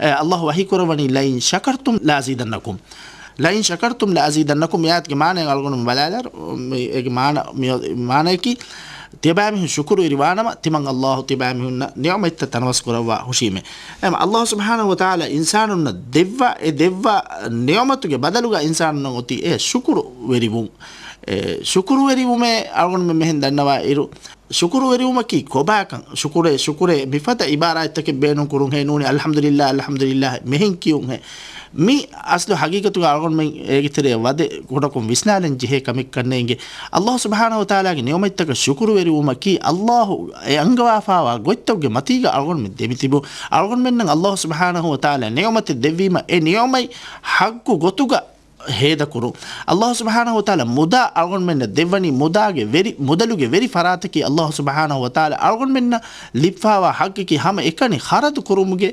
އެ، އައްލާހު ވަޙީ ކުރައްވަނީ، لئن شكرتم لأزيدنكم. لئن شكرتم لأزيدنكم. މި އާޔަތުގެ މާނައަށް އަޅުގަނޑު ބަލާލާ، މި، އޭގެ މާނަ، މި، މާނަޔަކީ، ތިޔަބައިމީހުން ޝުކުރުވެރިވާނަމަ، ތިމަން އައްލާހު ތިޔަބައިމީހުންނަށް ނިޢުމަތްތައް ތަނަވަސް ކުރައްވާ ހުށީމޭ. އެހެން އައްލާހު ސުބްޙާނަހު ވަ ތަޢާލާ އިންސާނުންނަށް ދެއްވާ، އެ ދެއްވާ ނިޢުމަތުގެ ބަދަލުގަ އިންސާނުންނަށް އޮތީ އެ ޝުކުރުވެރިވުން. އެ ޝުކުރުވެރިވުމޭ އަޅުގަނޑުމެން މިހެން ދަންނަވާ އިރު، ޝުކުރުވެރިވުމަކީ ކޮބާކަން؟ ޝުކުރޭ، ޝުކުރޭ، މިފަދަ އިބާރާތްތަކެއް ބޭނުން ކުރުން ހޭ ނޫނީ، އަލްޙަމްދުލިއްލާ، އަލްޙަމްދުލިއްލާ، މިހެން ކިޔުން ހޭ. މި އަސްލު ހަގީގަތުގަ އަޅުގަނޑުމެން އޭގެ ތެރެއަށް ވަދެ ކުޑަކޮށް ވިސްނާލަން ޖެހޭ ކަމެއްކަން ނޭނގެ. އައްލާހު ސުބްޙާނަހު ވަ ތަޢާލާގެ ނިޢުމަތްތަކަށް ޝުކުރުވެރިވުމަކީ އައްލާހު އެ އަންގަވާފައިވާ ގޮތްތަކުގެ މަތީގަ އަޅުގަނޑުމެން ދެމިތިބުން. އަޅުގަނޑުމެންނަށް އައްލާހު ސުބްޙާނަހު ވަ ތަޢާލާ ނިޢުމަތެއް ދެއްވީމަ، އެ ނިޢުމަތް ޙައްޤު ގޮތުގަ ހޭދަކުރުން. އައްލާހު ސުބްޙާނަހު ވަ ތަޢާލާ މުދާ އަޅުގަނޑުމެންނަށް ދެއްވަނީ މުދާގެ ވެރި، މުދަލުގެ ވެރި ފަރާތަކީ އައްލާހު ސުބްޙާނަހު ވަ ތަޢާލާ އަޅުގަނޑުމެންނަށް ލިބިފައިވާ ޙައްޤަކީ ހަމަ އެކަނި ޚަރަދު ކުރުމުގެ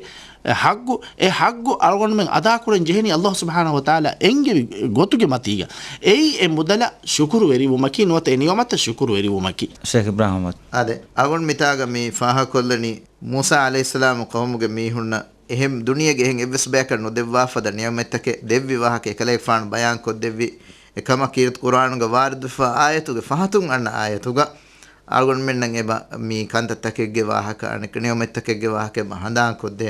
ޙައްޤު. އެ ޙައްޤު އަޅުގަނޑުމެން އަދާކުރަން ޖެހެނީ އައްލާހު ސުބްޙާނަހު ވަ ތަޢާލާ އެންގެވި ގޮތުގެ މަތީގަ. އެއީ އެ މުދަލަށް ޝުކުރުވެރިވުމަކީ ނުވަތަ އެ ނިޢުމަތަށް ޝުކުރުވެރިވުމަކީ. ޝޭޚް އިބްރާހިމް. އާދެ، އަޅުގަނޑު މިތާގަ މި ފާހަގަކޮށްލަނީ މޫސާ ޢަލައިހިއްސަލާމް ޤައުމުގެ މީހުންނަށް އެހެން ދުނިޔޭގެ އެހެން އެއްވެސް ބަޔަކަށް ނުދެއްވާ ފަދަ ނިޢުމަތްތަކެއް ދެއްވި ވާހަކަ އެކަލޭގެފާނު ބަޔާން ކޮށްދެއްވި. އެކަމަށް ކީރިތި ޤުރުއާނުގަ ވާރިދުވެފަ އާޔަތުގެ ފަހަތުން އަންނަ އާޔަތުގަ އަޅުގަނޑުމެންނަށް އެބަ މި ކަންތައްތަކެއްގެ ވާހަކަ، އަނެއް ނިޢުމަތްތަކެއްގެ ވާހަކަ އެބަ ހަނދާން ކޮށްދޭ.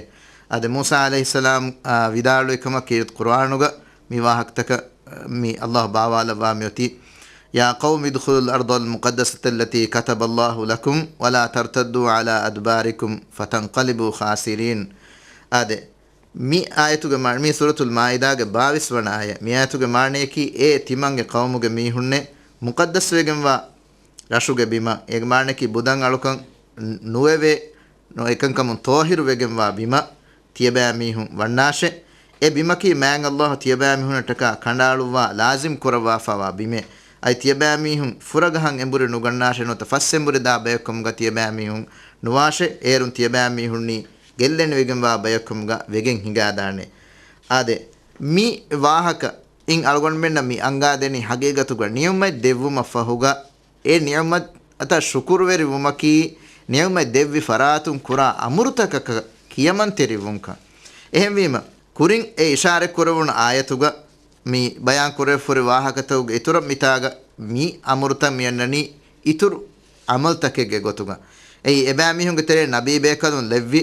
އާދެ، މޫސާ ޢަލައިހިއްސަލާމް، އާ، ވިދާޅުވި ކަމަށް ކީރިތި ޤުރުއާނުގަ މި ވާހަކަތަކަށް މި އައްލާހު ބާވާލައްވާ މިއޮތީ، يا قوم ادخلوا الأرض المقدسة التي كتب الله لكم ولا ترتدوا على أدباركم فتنقلبوا خاسرين. އާދެ، މި އާޔަތުގެ މާ-، މި ސޫރަތުލް މާއިދާގެ ބާވީސް ވަނަ އާޔަތް. މި އާޔަތުގެ މާނަޔަކީ، އޭ ތިމަންގެ ޤައުމުގެ މީހުންނޭ، މުޤައްދަސްވެގެންވާ ރަށުގެ ބިމަށް، އޭގެ މާނަޔަކީ ބުދަން އަޅުކަން ނުވެވޭ، ނު-، އެކަންކަމުން ޠާހިރުވެގެންވާ ބިމަށް ތިޔަބައިމީހުން ވަންނާށޭ. އެ ބިމަކީ މާތް އައްލާހު ތިޔަބައިމީހުންނަށްޓަކާ ކަނޑައަޅުއްވާ ލާޒިމް ކުރައްވާފައިވާ ބިމެއް. އަދި ތިޔަބައިމީހުން ފުރަގަހަން އެނބުރި ނުގަންނާށޭ ނުވަތަ ފަސް އެނބުރި ދާ ބަޔަކު ކަމުގަ ތިޔަބައިމީހުން ނުވާށޭ. އޭރުން ތިޔަބައިމީހުންނީ ގެއްލެނިވެގެންވާ ބަޔަކު ކަމުގަ ވެގެން ހިނގާދާނެ. އާދެ، މި ވާހަކަ އިން އަޅުގަނޑުމެންނަށް މި އަންގާދެނީ ހަގީގަތުގަ ނިޢުމަތް ދެއްވުމަށް ފަހުގަ އެ ނިޢުމަތަށް ޝުކުރުވެރިވުމަކީ، ނިޢުމަތް ދެއްވި ފަރާތުން ކުރާ އަމުރުތަކަކަށް ކިޔަމަންތެރިވުންކަން. އެހެންވީމަ، ކުރިން އެ އިޝާރަތް ކުރެވުނު އާޔަތުގަ މި ބަޔާން ކުރެވިފަހުރި ވާހަކަތަކުގެ އިތުރަށް މިތާގަ މި އަމުރުތައް މި އަންނަނީ އިތުރު ޢަމަލުތަކެއްގެ ގޮތުގަ. އެއީ އެބައިމީހުންގެ ތެރޭ ނަބީ ބޭކަލުން ލެއްވި،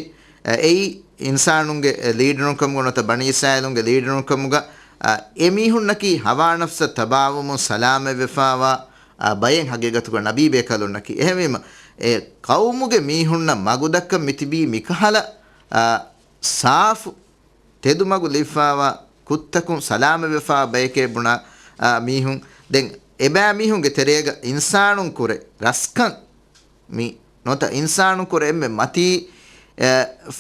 އެއީ އިންސާނުންގެ ލީޑަރުންކަމުގަ ނުވަތަ ބަނީ އިސްރާއީލުންގެ ލީޑަރުންކަމުގަ، އެ މީހުންނަކީ ހަވާ ނަފްސަށް ތަބާވުމުން ސަލާމަތްވެފާވާ، އާ، ބައެއް ހަގީގަތުގަ ނަބީ ބޭކަލުންނަކީ. އެހެންވީމަ، އެ ޤައުމުގެ މީހުންނަށް މަގުދައްކަން މިތިބީ މިކަހަލަ، އާ، ސާފު ތެދުމަގު ލިބިފާވާ ކުށްތަކުން ސަލާމަތްވެފާ ބަޔެކޭ ބުނާ، އާ، މީހުން. ދެން އެބައިމީހުންގެ ތެރޭގަ އިންސާނުން ކުރެ ރަސްކަން މި ނުވަތަ އިންސާނުން ކުރެ އެންމެ މަތީ، އެ،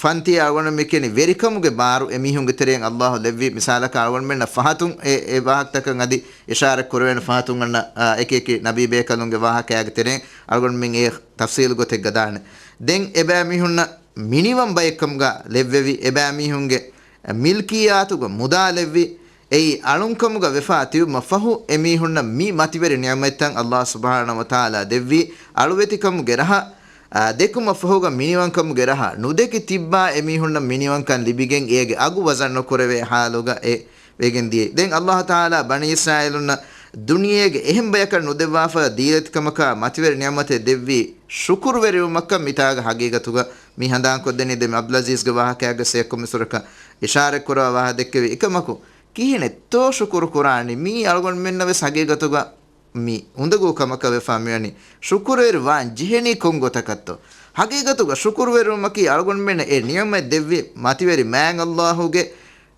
ފަންތި އަޅުގަނޑު މި ކިޔަނީ ވެރިކަމުގެ ބާރު އެމީހުންގެ ތެރެއިން އައްލާހު ލެއްވި. މިސާލަކަށް އަޅުގަނޑުމެންނަށް ފަހަތުން އެ، އެ ވާހަކަތަކަށް އަދި އިޝާރަތް ކުރެވޭނެ ފަހަތުން އަންނަ، އާ، އެކި އެކި ނަބީ ބޭކަލުންގެ ވާހަކައިގެ ތެރެއިން އަޅުގަނޑުމެން އެ ތަފްސީލު ގޮތެއްގަ ދާނެ. ދެން އެބައިމީހުންނަށް މިނިވަން ބައެއްކަމުގަ ލެއްވެވި، އެބައިމީހުންގެ މިލްކިއްޔާތުގަ މުދާ ލެއްވި، އެއީ އަޅުންކަމުގަ ވެފާ ތިބުމަށް ފަހު އެމީހުންނަށް މި މަތިވެރި ނިޢުމަތްތައް އައްލާހު ސުބްޙާނަހު ވަތަޢާލާ ދެއްވީ، އަޅުވެތިކަމުގެ ރަހަ، އާ، ދެކުމަށް ފަހުގަ މިނިވަންކަމުގެ ރަހަ ނުދެކި ތިއްބާ އެމީހުންނަށް މިނިވަންކަން ލިބިގެން އޭގެ އަގު ވަޒަން ނުކުރެވޭ ޙާލުގަ އެ ވެގެން ދިޔައީ. ދެން އައްލާހު ތަޢާލާ ބަނީ އިސްރާއީލުންނަށް ދުނިޔޭގެ އެހެން ބަޔަކަށް ނުދެއްވާފަ ދީލަތިކަމަކާ މަތިވެރި ނިޢުމަތެއް ދެއްވީ ޝުކުރުވެރިވުމަކަށް މިތާގަ ހަގީގަތުގަ މި ހަނދާންކޮށްދެނީ. ދެން އަބްދުލް އަޒީޒްގެ ވާހަކައިގަ އެއްކޮށް މިސުރަކަށް އިޝާރަތްކުރާ ވާހަކަ ދެއްކެވި އެކަމަކު، ކިހިނެއްތޯ ޝުކުރު ކުރާނީ؟ މީ އަޅުގަނޑުމެންނަށް ވެސް ހަގީގަތުގަ މި އުނދަގޫ ކަމަކަށް ވެފާ މިވަނީ. ޝުކުރުވެރި ވާން ޖެހެނީ ކޮން ގޮތަކަށްތޯ؟ ހަގީގަތުގަ ޝުކުރުވެރިވުމަކީ އަޅުގަނޑުމެންނަށް އެ ނިޢުމަތް ދެއްވި މަތިވެރި މާތް އައްލާހުގެ،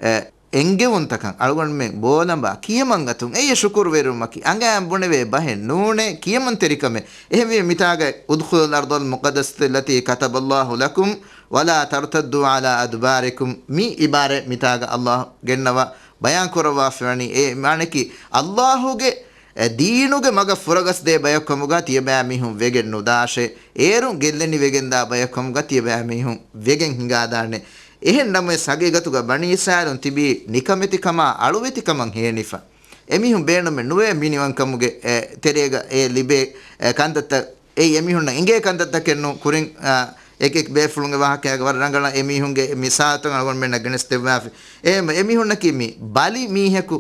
އެ، އެންގެވުންތަކަން އަޅުގަނޑުމެން ބޯލަނބާ ކިޔަމަން އަތުން އެއީ ޝުކުރުވެރިވުމަކީ. އަނގަޔަށް ބުނެވޭ ބަހެއް ނޫނޭ، ކިޔަމަންތެރިކަމެއް. އެހެންވީމަ މިތާގަ، "ادخلوا الأرض المقدسة التي كتب الله لكم ولا ترتدوا على أدباركم" މި އިބާރާތް މިތާގަ އައްލާހު ގެންނަވާ ބަޔާން ކުރައްވާފައިވަނީ. އެ މާނައަކީ، އައްލާހުގެ އެ ދީނުގެ މަގަށް ފުރަގަސްދޭ ބަޔަކު ކަމުގަ ތިޔަބައިމީހުން ވެގެން ނުދާށޭ. އޭރުން ގެއްލެނިވެގެންދާ ބަޔަކު ކަމުގަ ތިޔަބައިމީހުން ވެގެން ހިނގާދާނެ. އެހެން ނަމަވެސް ހަގީގަތުގަ ބަނީ އިސްރާއީލުން ތިބީ ނިކަމެތިކަމާ އަޅުވެތިކަމަށް ހޭނިފަ. އެމީހުން ބޭނުމެއް ނުވޭ މިނިވަންކަމުގެ، އެ، ތެރޭގަ އެ ލިބޭ، އެ، ކަންތައްތައް. އެއީ އެމީހުންނަށް އެނގޭ ކަންތައްތަކެއް ނޫން. ކުރިން، އާ، އެކި އެކި ބޭފުޅުންގެ ވާހަކައިގަ ވަރަށް ރަނގަޅަށް އެމީހުންގެ މިސާލުތައް އަޅުގަނޑުމެންނަށް ގެނެސްދެއްވާފި. އެހެން އެމީހުންނަކީ މި ބަލި މީހަކު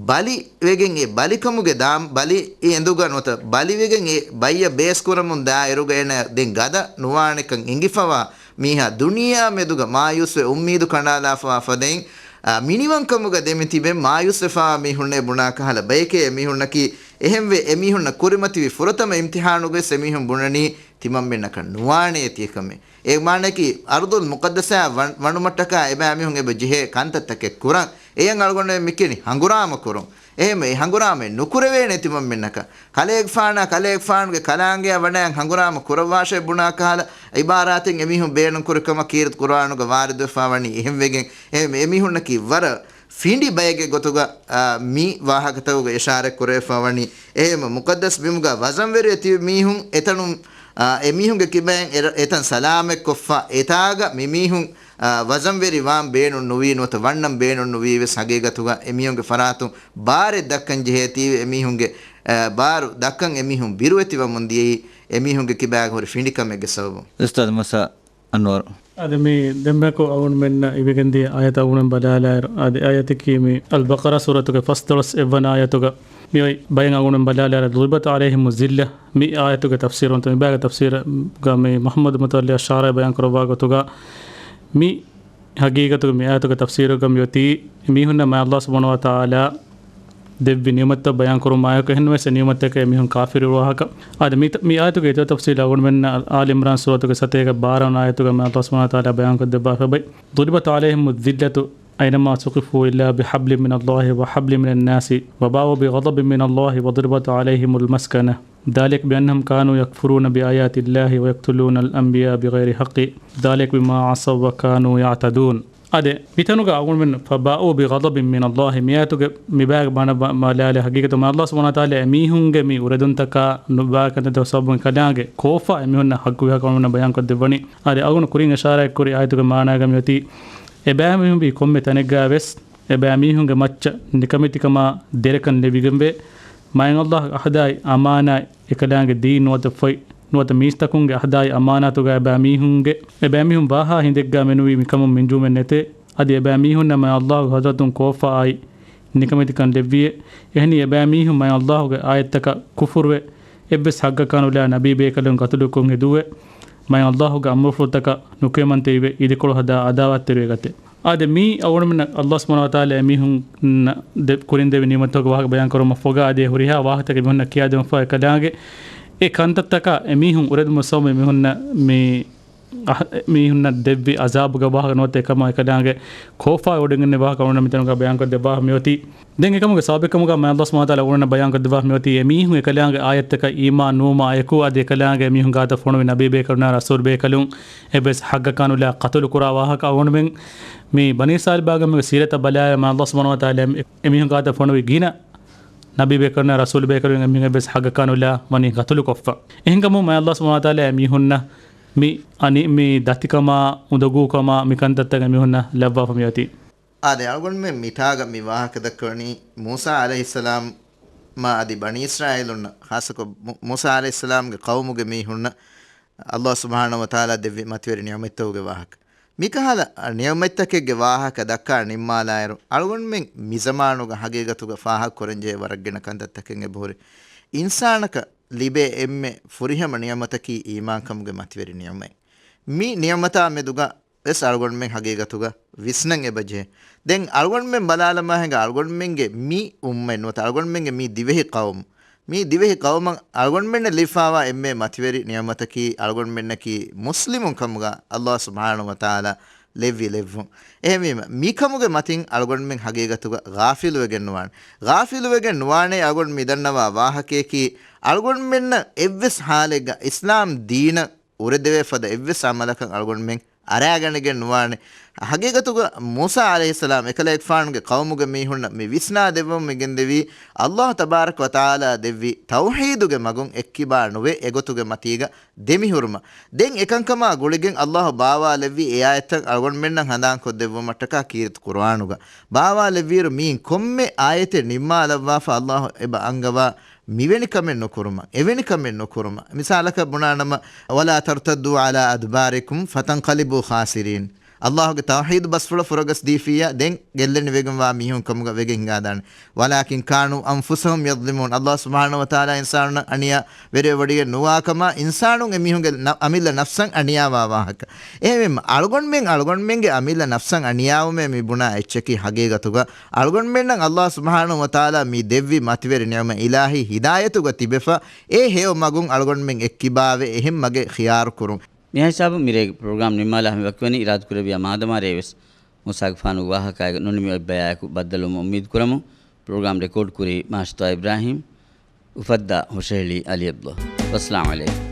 ބަލި ވެގެން އެ ބަލިކަމުގެ ދާ، ބަލި އެ އެނދުގަ ނުވަތަ ބަލިވެގެން އެ ބައްޔަށް ބޭސްކުރަމުން ދާއިރުގަ އޭނަ ދެން ގަދަ ނުވާނެކަން އެނގިފަވާ މީހާ ދުނިޔެއާ މެދުގަ މާޔޫސްވެ އުއްމީދު ކަނޑާލާފަވާ ފަދައިން، އާ، މިނިވަންކަމުގަ ދެމިތިބެން މާޔޫސްވެފަވާ މީހުންނޭ ބުނާ ކަހަލަ ބަޔެކޭ އެމީހުންނަކީ. އެހެންވެ އެމީހުންނަށް ކުރިމަތިވި ފުރަތަމަ އިމްތިޙާނުގަވެސް އެމީހުން ބުނަނީ ތިމަންމެންނަކަށް ނުވާނޭ ތިޔަކަމެއް. އެ މާނައަކީ އަރްޟުލް މުޤައްދަސާ ވަން-، ވަނުމަށްޓަކާ އެބައިމީހުން އެބަ ޖެހޭ ކަންތައްތަކެއް ކުރަން. އެޔަށް އަޅުގަނޑުމެން މިކިޔަނީ ހަނގުރާމަ ކުރުން. އެހެންވެ އެ ހަނގުރާމައެއް ނުކުރެވޭނެ ތިމަންމެންނަކަށް. ކަލޭގެފާނާ ކަލޭގެފާނުގެ ކަލާނގެއާ ވަޑައިގެން ހަނގުރާމަ ކުރައްވާށޭ ބުނާ ކަހަލަ އިބާރާތެއް އެމީހުން ބޭނުން ކުރި ކަމަށް ކީރިތި ޤުރުއާނުގަ ވާރިދުވެފަވާނީ. އެހެންވެގެން އެ-، އެމީހުންނަކީ ވަރަށް ފިނޑި ބައެއްގެ ގޮތުގަ، އާ، މި ވާހަކަތަކުގަ އިޝާރަތް ކުރެވިފަވަނީ. އެހެން މުޤައްދަސް ބިމުގަ ވަޒަންވެރިވެ ތިބި މީހުން އެތަނުން، އާ، އެމީހުންގެ ކިބައިން އެ-، އެތަން ސަލާމަތްކޮށްފަ، އެތާގަ މިމީހުން، އާ، ވަޒަންވެރި ވާން ބޭނުން ނުވީ ނުވަތަ ވަންނަން ބޭނުން ނުވީ ވެސް ހަގީގަތުގަ އެމީހުންގެ ފަރާތުން ބާރެއް ދައްކަން ޖެހޭތީވެ އެމީހުންގެ، އާ، ބާރު ދައްކަން އެމީހުން ބިރުވެތިވަމުން ދިޔައީ އެމީހުންގެ ކިބާގަ ހުރި ފިނޑިކަމެއްގެ ސަބަބުން. އުސްތާޛް މޫސާ އަންވަރު. އަދި މި ދެންމެކު އަޅުގަނޑުމެންނަށް އިވިގެންދިޔަ އާޔަތް އަޅުގަނޑުމެން ބަލާލާއިރު، އަދި އާޔަތަކީ މި އަލްބަޤަރާ ސޫރަތުގެ ފަސްދޮޅަސް އެއްވަނަ އާޔަތުގަ މި އޮތް ބައެއް އަޅުގަނޑުމެން ބަލާލާއިރު، ޟުރިބަތް ޢަލައިހިމު ޒިއްލަ މި އާޔަތުގެ ތަފްސީރު އޮންތަ މި ބާގެ ތަފްސީރުގަ މި މުޙައްމަދު މުތަވައްލީ އައްޝަޢުރީ ބަޔާން ކުރައްވާ ގޮތުގަ މި ހަގީގަތުގަ މި އާޔަތުގެ ތަފްސީރުގަ މި އޮތީ މީހުންނަށް މާތް އައްލާހު ސުބްޙާނަހު ވަތަޢާލާ ދެއްވި ނިޢުމަތްތައް ބަޔާން ކުރުމާއެކު އެހެންވެސް އެ ނިޢުމަތްތަކަށް އެމީހުން ކާފިރު ވާހަކަ. އާދެ، މި، މި އާޔަތުގެ އެތައް ތަފްސީލް އަޅުގަނޑުމެންނަށް އާލި ޢިމްރާން ސޫރަތުގެ ސަތޭކަ ބާރަ ވަނަ އާޔަތުގަ މާތް އައްލާހު ސުބްޙާނަހު ވަތަޢާލާ ބަޔާންކޮށްދެއްވާފައި، ضُرِبَتْ عَلَيْهِمُ الذِّلَّةُ أَيْنَمَا ثُقِفُوا إِلَّا بِحَبْلٍ مِّنَ اللَّهِ وَحَبْلٍ مِّنَ النَّاسِ وَبَاءُوا بِغَضَبٍ مِّنَ اللَّهِ وَضُرِبَتْ عَلَيْهِمُ الْمَسْكَنَةُ ذَٰلِكَ بِأَنَّهُمْ كَانُوا يَكْفُرُونَ بِآيَاتِ اللَّهِ وَيَقْتُلُونَ الْأَنْبِيَاءَ بِغَيْرِ حَقٍّ ذَٰلِكَ بِمَا عَصَوا وَّكَانُوا يَعْتَدُونَ. އާދެ، މިތަނުގަ އަޅުގަނޑުމެން فَبَاءُوا بِغَضَبٍ مِّنَ اللَّهِ މިއާޔަތުގެ މިބާގެ މާނަ ބަ-، ބަލާލެ ހަގީގަތު މާތް އައްލާހު ސުބްޙާނަހު ވަތަޢާލާ އެމީހުންގެ މި އުރެދުންތަކާ ނުބާ ކަންތައްތަކުގެ ސަބަބުން ކަލާނގެ ކޯފާ އެމީހުންނަށް ހައްގުވި ހަކަމުން ބަޔާންކޮށްދެއްވަނީ. އާދެ، އަޅުގަނޑު ކުރިން އިޝާރާތްކުރި އާޔަތުގެ މާނާގަ މިއޮތީ އެބައިމީހުން ވީ ކޮންމެ ތަނެއްގަ ވެސް އެބައިމީހުންގެ މައްޗަށް ނިކަމެތިކަމާ ދެރަކަން ލެވިގެންވޭ. މާތް އައްލާހުގެ އަހްދާއި އަމާނާތް އެކަލާނގެ ދީން ނުވަތަ ފޮތް ނުވަތަ މީސްތަކުންގެ އަހްދާއި އަމާނާތުގަ އެބައިމީހުންގެ، އެބައިމީހުން ވާހާ ހިނދެއްގަ މެނުވީ މިކަމުން މިންޖުވުމެއް ނެތޭ. އަދި އެބައިމީހުންނަށް މާތް އައްލާހުގެ ޙަޟްރަތުން ކޯފާއާއި ނިކަމެތިކަން ލެއްވިއޭ. އެހެނީ އެބައިމީހުން މާތް އައްލާހުގެ އާޔަތްތަކަށް ކުފުރުވެ، އެއްވެސް ޙައްޤަކާ ނުލާ ނަބީބޭކަލުން ޤަތުލުކޮށް ހެދުވެ، މާތް ﷲ ގެ އަމުރުފުޅުތަކަށް ނުކިޔަމަންތެރިވެ، އިދިކޮޅު ހަދާ ޢަދާވާތްތެރިވެގަތެ. އާދެ، މީ އަޅުގަނޑުމެންނަށް ﷲ ސުބްޙާނަހޫ ވަތަޢާލާ އެމީހުންނަށް ދެ-، ކުރިން ދެވި ނިޢުމަތްތަކުގެ ވާހަކަ ބަޔާން ކުރުމަށް ފޮގާ، އަދި ހުރިހާ ވާހަކަތަކެއް މީހުންނަށް ކިޔާދެމުންފާ އެކަލާނގެ އެ ކަންތައްތަކާ އެމީހުން އުރެދުމުގެ ސަބަބުން މީހުންނަށް މި އަހ-، މީހުންނަށް ދެއްވި ޢަޒާބުގެ ވާހަކަ ނުވަތަ އެކަމާ އެކަލާނގެ ކޯފާ އޮޑިގެންނެވި ވާހަކަ އަޅުގަނޑު މިތަނުގަ ބަޔާންކޮށްދެއްވާފަ މިއޮތީ. ދެން އެކަމުގެ ސަބަބެއްކަމުގަ މާތް ﷲ ސުބްޙާނަހޫ ވަތަޢާލާ އަޅުގަނޑަށް ބަޔާންކޮށްދެއްވާފަ މިއޮތީ އެމީހުން އެކަލާނގެ އާޔަތްތަކަށް އީމާން ނުވުމާއެކު އަދި އެކަލާނގެ އެމީހުން ގާތަށް ފޮނުވި ނަބީބޭކަލުންނާ ރަސޫލުބޭކަލުން އެއްވެސް ޙައްޤަކާ ނުލާ ޤަތުލު ކުރާ ވާހަކަ އަޅުގަނޑުމެން މި ބަނީ އިސްރާއީލް ބާގަމުގެ ސީރަތަށް ބަލާއިރު މާތް ﷲ ސުބްޙާނަހޫ ވަތަޢާލާ އެމީހުން ގާތަށް ފޮނުވި ގިނަ ނަބީބޭކަލުންނާ ރަސޫލުބޭކަލުން އެމީހުން އެއްވެސް ޙައްޤަކާ ނުލާ ވަނީ ޤަތުލުކޮށްފަ. އެހެންކަމުން މާތް ﷲ ސުބްޙާނަހޫ ވަތަޢާލާ އެމީހުންނަށް މި އަނި-، މި ދަތިކަމާ، އުނދަގޫކަމާ، މި ކަންތައްތަކަށް އެމީހުންނަށް ލައްވާފަ މިއޮތީ. އާދެ، އަޅުގަނޑުމެން މިތާގަ މި ވާހަކަ ދައްކަވަނީ މޫސާ ޢަލައިހިއްސަލާމް މާ އަދި ބަނީ އިސްރާއީލުންނަށް، ޚާއްޞަކޮށް މު-، މޫސާ ޢަލައިހިއްސަލާމްގެ ޤައުމުގެ މީހުންނަށް ﷲ ސުބްޙާނަހޫ ވަތަޢާލާ ދެއްވި މަތިވެރި ނިޢުމަތްތަކުގެ ވާހަކަ. މިކަހަލަ ނިޢުމަތްތަކެއްގެ ވާހަކަ ދައްކާ ނިންމާލާއިރު، އަޅުގަނޑުމެން މިޒަމާނުގަ ހަގީގަތުގަ ފާހަގަކުރަންޖެހޭ ވަރަށް ގިނަ ކަންތައްތަކެއް އެބަހުރި. އިންސާނަކަށް ލިބޭ އެންމެ ފުރިހަމަ ނިޢުމަތަކީ އީމާންކަމުގެ މަތިވެރި ނިޢުމަތް. މި ނިޢުމަތާ މެދުގަ ވެސް އަޅުގަނޑުމެން ހަގީގަތުގަ ވިސްނަން އެބަޖެހޭ. ދެން އަޅުގަނޑުމެން ބަލާލަމާ ހިނގާ އަޅުގަނޑުމެންގެ މި އުއްމަތް ނުވަތަ އަޅުގަނޑުމެންގެ މި ދިވެހި ޤައުމު، މި ދިވެހި ޤައުމަށް އަޅުގަނޑުމެންނަށް ލިބިފާވާ އެންމެ މަތިވެރި ނިޢުމަތަކީ އަޅުގަނޑުމެންނަކީ މުސްލިމުން ކަމުގަ ﷲ ސުބްޙާނަހޫ ވަތަޢާލާ ލެއްވި ލެއްވުން. އެހެންވީމަ، މިކަމުގެ މަތިން އަޅުގަނޑުމެން ހަގީގަތުގަ ޣާފިލުވެގެން ނުވާނެ. ޣާފިލުވެގެން ނުވާނޭ އަޅުގަނޑު މި ދަންނަވާ ވާހަކަޔަކީ، އަޅުގަނޑުމެންނަށް އެއްވެސް ޙާލެއްގަ އިސްލާމް ދީނަށް އުރެދެވޭ ފަދަ އެއްވެސް ޢަމަލަކަށް އަޅުގަނޑުމެން އަރާގަނެގެން ނުވާނެ. ހަގީގަތުގަ މޫސާ ޢަލައިހިއްސަލާމް އެކަލޭގެފާނުގެ ޤައުމުގެ މީހުންނަށް މި ވިސްނާ ދެއްވަމުން މިގެންދެވީ، ﷲ ތަބާރަކަ ވަތަޢާލާ ދެއްވި ތައުޙީދުގެ މަގުން އެއްކިބާ ނުވެ އެގޮތުގެ މަތީގަ ދެމިހުރުމަށް. ދެން އެކަންކަމާ ގުޅިގެން ﷲ ބާވާލެއްވި އެ އާޔަތްތައް އަޅުގަނޑުމެންނަށް ހަނދާންކޮށްދެއްވުމަށްޓަކާ ކީރިތި ޤުރުއާނުގަ ބާވާލެއްވިއިރު މީން ކޮންމެ އާޔަތެއް ނިންމާލައްވާފަ ﷲ އެބަ އަންގަވާ މިވެނި ކަމެއް ނުކުރުމަށް، އެވެނި ކަމެއް ނުކުރުމަށް. މިސާލަކަށް ބުނާނަމަ، "ولا ترتدوا على أدباركم فتنقلبوا خاسرين." ﷲ ގެ ތައުޙީދު ބަސްފުޅަށް ފުރަގަސް ދީފިއްޔާ، ދެން ގެއްލެނިވެގެންވާ މީހުން ކަމުގަ ވެގެން ހިނގާދާނެ. "ولكن كانوا أنفسهم يظلمون." ﷲ ސުބްޙާނަހޫ ވަތަޢާލާ އިންސާނުންނަށް އަނިޔާ ވެރިވެވޮޑިގެން ނުވާކަމަށް އިންސާނުން އެމީހުންގެ ނަ-، އަމިއްލަ ނަފްސަށް އަނިޔާވާ ވާހަކަ. އެހެންވީމަ، އަޅުގަނޑުމެން އަޅުގަނޑުމެންގެ އަމިއްލަ ނަފްސަށް އަނިޔާވުމޭ މި ބުނާ އެއްޗަކީ ހަގީގަތުގަ އަޅުގަނޑުމެންނަށް ﷲ ސުބްޙާނަހޫ ވަތަޢާލާ މި ދެއްވި މަތިވެރި ނިޢުމަތް އިލާހީ ހިދާޔަތުގަ ތިބެފަ، އެ ހެޔޮ މަގުން އަޅުގަނޑުމެން އެއްކިބާވެ، އެހެން މަގެއް ޚިޔާރު ކުރުން. މިހާ ހިސާބުން މިރޭގެ ޕްރޮގްރާމް ނިންމާލާ ހަމަ ވަކިވަނީ. އިރާދަކުރެއްވިޔާ މާދަމާ ރޭވެސް މޫސާގެފާނުގެ ވާހަކާއެކު ނުނިމި އޮތް ބަޔާއެކު ބައްދަލުވުމަށް އުއްމީދު ކުރަމުން. ޕްރޮގްރާމް ރެކޯޑް ކުރީ މާޝްތާ އިބްރާހީމް، އުފައްދާ ހުށަހެޅީ އަލީ ޢަބްދުﷲ. ވައްސަލާމް ޢަލައިކުމް.